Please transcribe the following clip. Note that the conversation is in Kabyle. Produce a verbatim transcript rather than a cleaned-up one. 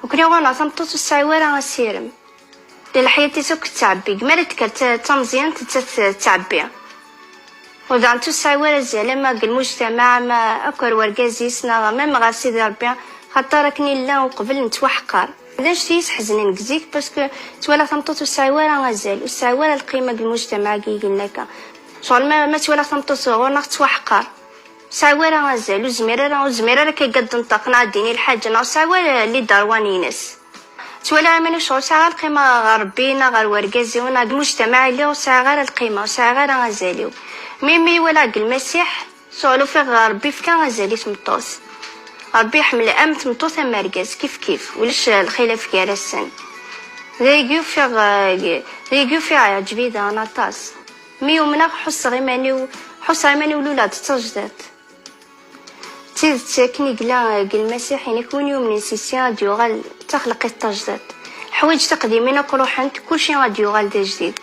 Ukni ɣur-neɣ tameṭṭut ur tesɛi wara asirem. Di leḥyat-is akk tettɛebbi, gma ara d-tekker d tameẓyant d tettɛebbi. Ur d-ɛent ur tesɛi wara azal ama deg lmujtamaɛ ama akk ar wergaz-is neɣ même ɣer Sidi Rebbi, xaṭer akken i llan uqbel nettwaḥqer. D anect i yi-sḥeznen deg zik, parce que twala tameṭṭut ur tesɛi wara azal, ur tesɛi wara lqima deg lmujtamaɛ-agi i yellan akka. Ccɣel ma, ma twala tameṭṭut ɣur-neɣ tettwaḥqer. Ur tesɛi wara azal, ur tezmir ara, ur tezmir ara akka ad d-tenṭeq neɣ ad d-tini lḥaǧa, neɣ ur tesɛi wara liderwan-ines. Ttwaliɣ iman-iw ccɣel ur sɛiɣ ara lqima ɣer Rebbi neɣ ɣer wergaz-iw neɣ deg lmujtamaɛ i lliɣ, ur sɛiɣ ara lqima, ur sɛiɣ ara azal-iw. Mi, mi walaɣ deg Lmasiḥ, ccɣel ufiɣ Rebbi yefka azal i tmeṭṭut. Rebbi iḥemmel am tmeṭṭut am argaz, kif kif, ulac lxilaf gar-asen. D ayagi ufiɣ, eh, d ayagi ufiɣ iɛǧeb-iyi daɣen aṭas. Mi umneɣ, ḥusseɣ iman-iw, ḥusseɣ iman-iw luleɣ-d d tajdiṭ. D tidet, akken i yella deg Lmasiḥ, inek win yumnen s yessi ad d-yuɣal d taxelqit tajdiṭ. Ḥwaǧ tiqdimin akk ruḥent, kulci ad d-yuɣal d ajdid.